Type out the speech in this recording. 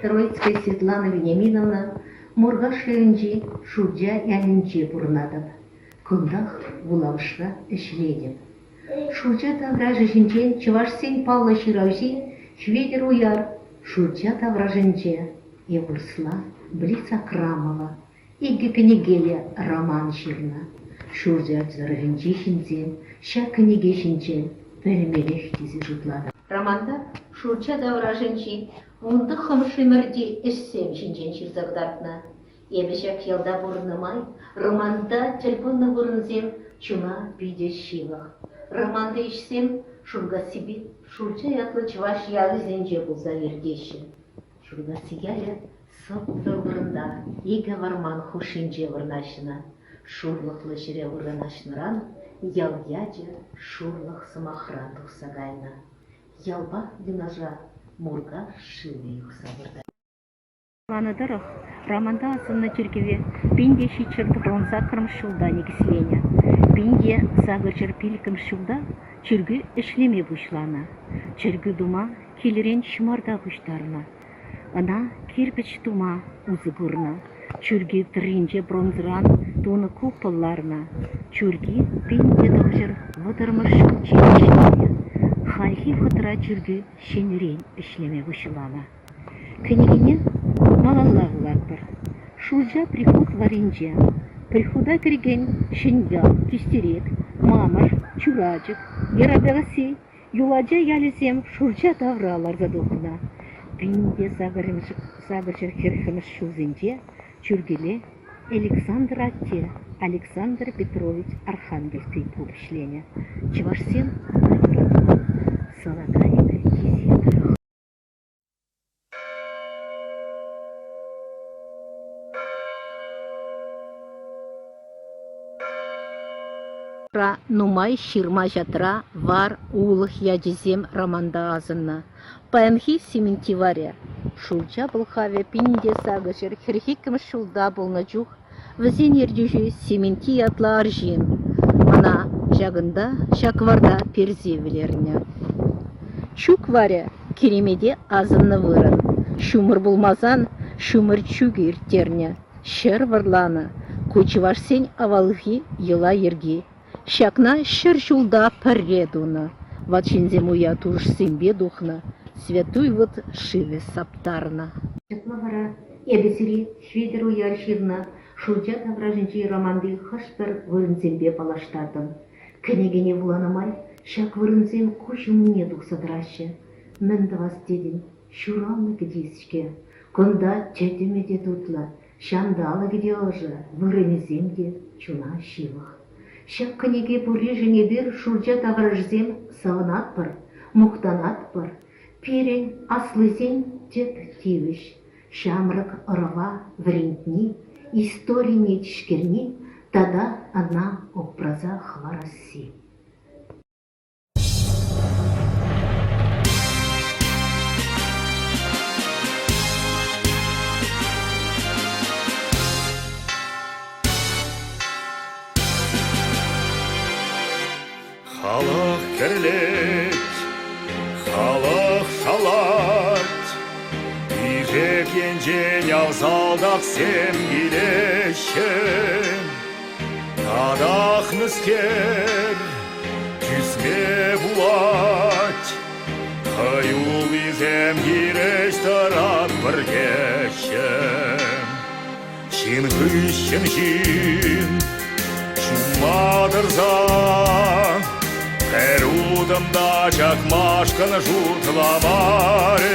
Троицкая Светлана Вениаминовна, Муркаш районӗнчи Шурча ялӗнче пурӑнатӑп. Кунтах вулавӑшра ӗҫлетӗп. Шурча таврашӗ ҫинчен чӑвашсен паллӑ ҫыравҫи Хветӗр Уяр Шурча таврашӗнче е вырӑсла Блиц Акрамова икӗ кӗнекеллӗ роман ҫырнӑ. Шурча тӑрӑхӗнчи ҫынсем ҫак кӗнеке ҫинчен пӗлмеллех тесе шутланӑ. Романта Шурча таврашӗнчи вунтӑххӑмӗш ӗмӗрти ӗҫсем ҫинчен ҫырса кӑтартнӑ. Эпӗ ҫак ялта пурӑннӑ май романта тӗл пулнӑ вырӑнсем чуна питӗ ҫывӑх. Романти ӗҫсем Шуркассипе Шурча ятлӑ чӑваш ялӗсенче пулса иртеҫҫӗ. Шуркасси ялӗ сӑптлӑ вырӑнта икӗ вӑрман хушшинче вырнаҫнӑ. Шурлӑхлӑ ҫӗре вырнаҫнӑран ял ячӗ шурлӑх сӑмахран тухса кайнӑ. Ялпа юнашар Муркаш шывӗ юхса выртать. Каланӑ тӑрӑх, романта асӑннӑ чиркӗве 1798 ҫулта никӗсленӗ. 1805 ҫулта чиркӳ ӗҫлеме пуҫланӑ. Чиркӳ тума килӗрен ҫӑмарта пуҫтарнӑ. Ӑна кирпӗч тума усӑ курнӑ. Чиркӳ тӑрринче бронзӑран тунӑ купол ларнӑ. Чиркӳ 1930 ҫулччен ӗҫленӗ. Хальхи вӑхӑтра чиркӳ ҫӗнӗрен ӗҫлеме пуҫланӑ. Кӗнекене малалла вулатпӑр. Шурча прихут варринче. Прихута кӗрекен Ҫӗньял, Кӳстерек, Мамӑш, Чурачӑк, Ярапайкасси, Юлача ялӗсем Шурча тавра ларса тухнӑ. 1840 ҫулсенче Чӳркеле Александр атте Александр Петрович Архангельский пуп ӗҫленӗ. Чӑвашсем ӑна юратман, Салакайӑк тесе тӑрӑх. Нумай ҫырма-ҫатра, вар, улӑх ячӗсем романта асӑннӑ. Паянхи Сементиваре Шурча пӑлхавӗ 1842 ҫулта пулнӑ чух вӗсен ертӳҫи Сементи ятлӑ арҫын ӑна ҫакӑнта, ҫак варта персе вӗлернӗ. Чӳк варӗ Киремете асӑннӑ вырӑн. Ҫумӑр пулмасан ҫумӑр чӳкӗ ирттернӗ, ҫӗр вӑрланӑ. Ку чӑвашсен авалхи йӑла-йӗрки. Ҫакна 100 ҫулта пӗрре тунӑ. Ват ҫынсем уя турӑшсемпе тухнӑ, святуй вут шывӗ саптарнӑ. Ҫапла вара эпӗ сире Хветӗр Уяр ҫырнӑ Шурча таврашӗнчи романти хӑш-пӗр вырӑнсемпе паллаштартӑм. Кӗнекене вуланӑ май ҫак вырӑнсем куҫ умне тухса тӑраҫҫӗ. Мӗн тӑвас тетӗн, ҫуралнӑ кӗтес-ҫке. Кунта тӗтӗмӗ те тутлӑ, ҫанталӑкӗ те ӑшӑ, вырӑнӗсем те чуна ҫывӑх. Ҫак кӗнеке пурришӗн эпир Шурча таврашӗсем савӑнатпӑр, мухтанатпӑр. Пирӗн аслисен тӗп тивӗҫ ҫамрӑк ӑрӑва вӗрентни, историне тишкерни тата ӑна упраса хӑварасси. Халӑх кӗрлет, халӑх шалать, Ишек енчен ял салтаксем килеҫҫӗ. Татах мӗскер тӳсме пулать, Хӑюллисем хирӗҫ тӑратпӑр теҫҫӗ. Ҫын хыҫҫӑн ҫын ҫумма тӑрса Пӗр утӑм та чакмашкӑн шутламарӗҫ.